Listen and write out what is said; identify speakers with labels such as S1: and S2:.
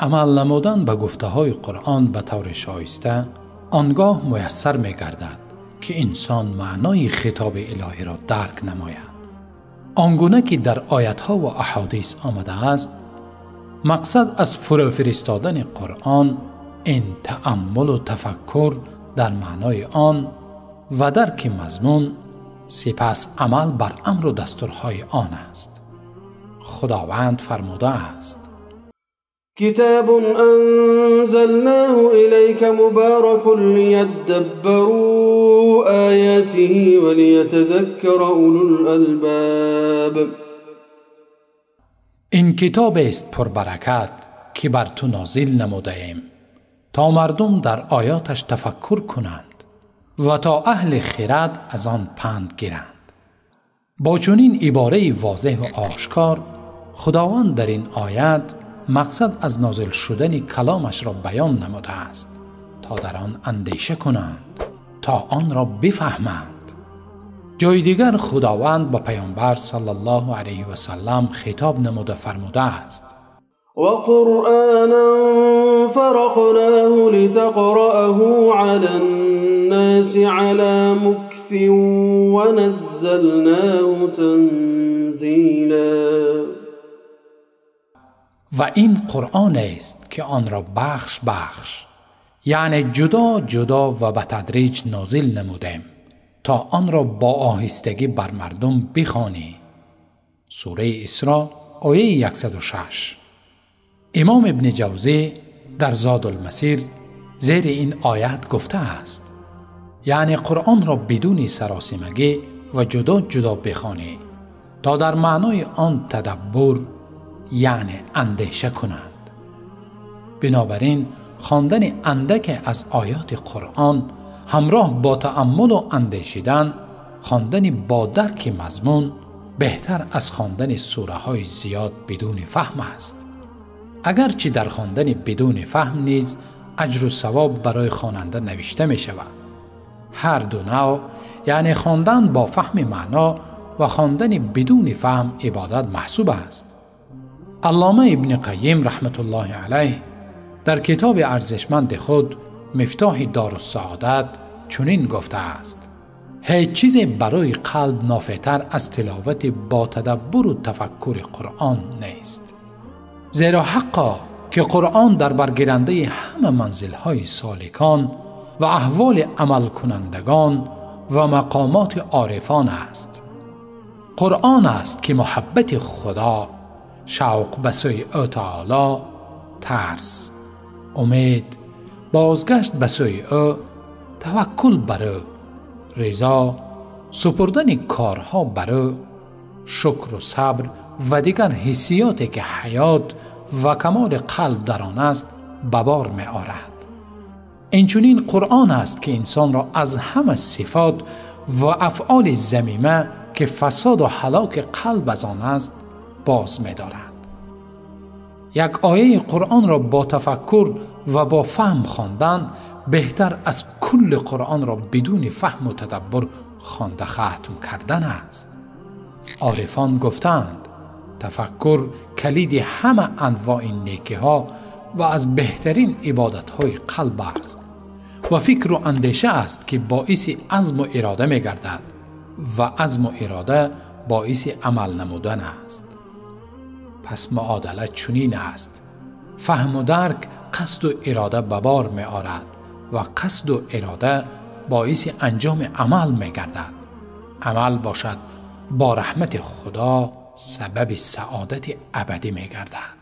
S1: Амал намудан ба гуфтаҳои Қуръон ба таври шоиста он гоҳ муяссар мегардад, ки инсон маънои хитоби илоҳиро дарк намояд. Он гуна ки дар оятҳо ва аҳодис омадааст, мақсад аз фурӯ фиристодани Қуръон ин тааммул ва тафаккур дар маънои он ва дарки мазмун, сипас амал бар амру дастурҳои он аст. Худованд фармудааст:
S2: كتاب أنزلناه إليك مبارك ليدبروا آياته وليتذكر أولو الألباب.
S1: Ин китоб аст пурбаракат, ки бар ту нозил намудаем, то мардум дар ояташ тафаккур кунанд ва то аҳли хирад аз он панд гиранд. Бо чунин ибораи возеҳу ошкор Худованд дар ин оят мақсад аз нозил шудани каломашро баён намудааст, то дар он андеша кунанд, то онро бифаҳманд. Ҷои дигар Худованд ба Паёмбар саллаллоҳу алайҳи васаллам хитоб намуда фармудааст:
S2: وقرآنا فرقناه لتقرأه على الناس على مكث ونزلناه تنزیلا.
S1: Ва ин Қуръон аст, ки онро бахш бахш, яъне ҷудо ҷудо ва ба тадриҷ нозил намудем, то онро бо оҳистагӣ бар мардум бихонӣ. Сураи Исро, ояи 106. Имом Ибни Ҷавзӣ дар Зодулмасир зери ин оят гуфтааст: яъне Қуръонро бидуни саросимагӣ ва ҷудо ҷудо бихонӣ, то дар маънои он тадаббур, яъне андеша кунанд. Бинобар ин хондани андаке аз оёти Қуръон ҳамроҳ бо тааммулу андешидан, хондани бо дарки мазмун беҳтар аз хондани сураҳои зиёд бидуни фаҳм аст. Агарчи дар хондани бидуни фаҳм низ аҷру савоб барои хонанда навишта мешавад. Ҳар ду навъ, яъне хондан бо фаҳми маъно ва хондани бидуни фаҳм, ибодат маҳсуб аст. Аллома Ибни Қайим раҳматуллоҳи алайҳ дар китоби арзишманди худ Мифтоҳи Дорусаодат чунин гуфтааст: ҳеҷ чизе барои қалб нофеътар аз тиловати бо тадаббуру тафаккури Қуръон нест, зеро ҳаққо ки Қуръон дар баргирандаи ҳама манзилҳои соликон ва аҳволи амалкунандагон ва мақомоти орифон аст. Қуръон аст ки муҳаббати Худо, шавқ ба сӯи ӯ таоло, тарс, умед, бозгашт ба сӯи ӯ, таваккул бар ӯ, ризо, супурдани корҳо бар ӯ, шукру сабр ва дигар ҳиссиёте ки ҳаёт ва камоли қалб дар он аст ба бор меорад. Инчунин Қуръон аст, ки инсонро аз ҳама сифот ва афъоли замима, ки фасоду ҳалоки қалб аз он аст, боз медорад. Як ояи Қуръонро бо тафаккур ва бо фаҳм хондан беҳтар аз кулли Қуръонро бидуни фаҳму тадаббур хонда хатм кардан аст. Орифон гуфтаанд: тафаккур калиди ҳама анвои некиҳо ва аз беҳтарин ибодатҳои қалб аст ва фикру андеша аст, ки боиси азму ирода мегардад ва азму ирода боиси амал намудан аст. Пас муодала чунин аст: фаҳму дарк қасду ирода ба бор меорад ва қасду ирода боиси анҷоми амал мегардад. Амал бошад бо раҳмати Худо сабаби саодати абадӣ мегардад.